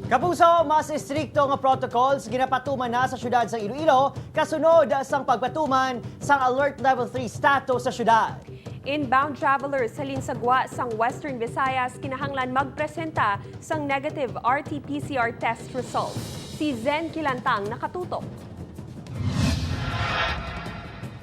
Kapuso, mas istrikto nga protocols ginapatuman na sa syudad sa Iloilo kasunod sang pagpatuman sang Alert Level 3 status sa syudad. Inbound travelers halin sa gwa sang Western Visayas kinahanglan magpresenta sang negative RT-PCR test result. Si Zen Kilantang nakatutok.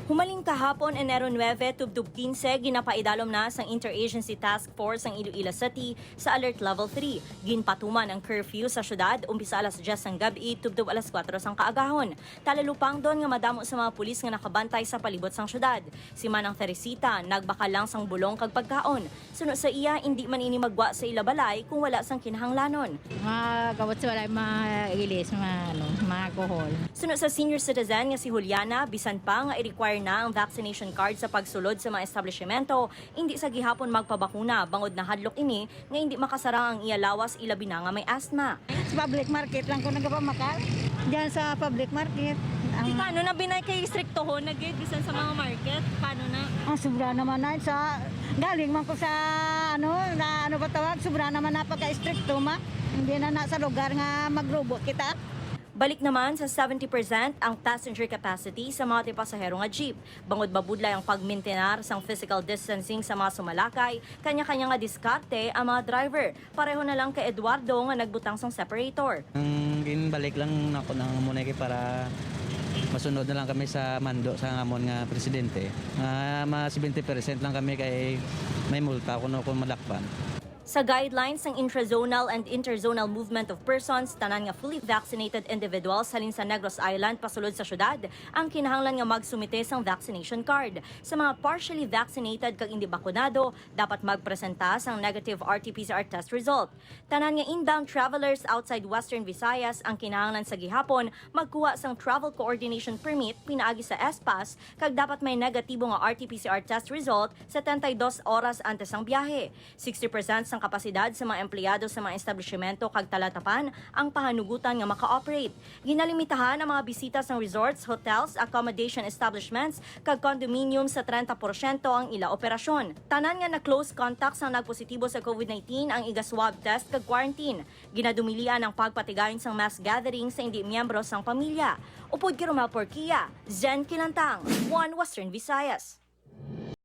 Humaling kahapon, Enero 9, tubtub 15, ginapaidalom na sang Interagency Task Force ang Iloilo City sa Alert Level 3. Ginpatuman ang curfew sa syudad umpisa alas 10 sang gabi tubtub alas 4 sang kaagahon. Talalupang doon nga madamo sa mga pulis nga nakabantay sa palibot sang syudad. Si Manang Teresita, nagbaka lang sang bulong kag pagkaon. Suno sa iya, hindi man ini magwa sa ila balay kung wala sang kinahanglanon. Mga gawat sa wala, mga ilis, mga, ano, mga alcohol. Suno sa senior citizen nga si Juliana, bisan pa nga i-require na ang vaccination card sa pagsulod sa mga establishmento, hindi sa gihapon magpabakuna bangod na hadlok ini nga hindi makasarang ang iya lawas, ilabi na nga may asthma. Sa public market lang ko nagapamakal. Diyan sa public market. Ang, Paano na binay kay striktohon na gid bisan sa mga market? Paano na? Ang sobra naman na sa galing man ko sa ano na ano ba tawag, sobra naman napaka-stricto ma. Hindi na na sa lugar nga magrobot kita. Balik naman sa 70% ang passenger capacity sa mga pasahero nga jeep. Bangod mabudlay ang pagmintenar sang physical distancing sa mga sumalakay, kanya-kanya nga diskarte ang mga driver. Pareho na lang kay Eduardo nga nagbutang sang separator. Ang ginbalik lang nako ng muna kay para masunod na lang kami sa mando sa amon nga presidente. Nga ma 70% lang kami kay may multa kuno kung madakpan. Sa guidelines ng intrazonal and interzonal movement of persons, tanan nga fully vaccinated individuals halin sa Negros Island pasulod sa syudad ang kinahanglan nga magsumite sang vaccination card. Sa mga partially vaccinated kag hindi bakunado, dapat magpresenta sang negative RT-PCR test result. Tanan nga inbound travelers outside Western Visayas ang kinahanglan sa gihapon magkuha sang travel coordination permit pinaagi sa S-Pass kag dapat may negatibo nga RT-PCR test result sa 72 oras antes ang biyahe. 60% sang kapasidad sa mga empleyado sa mga establishmento kag talatapan ang pahanugutan nga maka-operate. Ginalimitahan ang mga bisita sa resorts, hotels, accommodation establishments kag condominium sa 30% ang ila operasyon. Tanan nga na close contacts ang nagpositibo sa COVID-19 ang iga swab test kag quarantine. Ginadumilian ang pagpatigayon sang mass gathering sa hindi miyembro sang pamilya. Upod kay Romel Porquia, Zen Kilantang, One Western Visayas.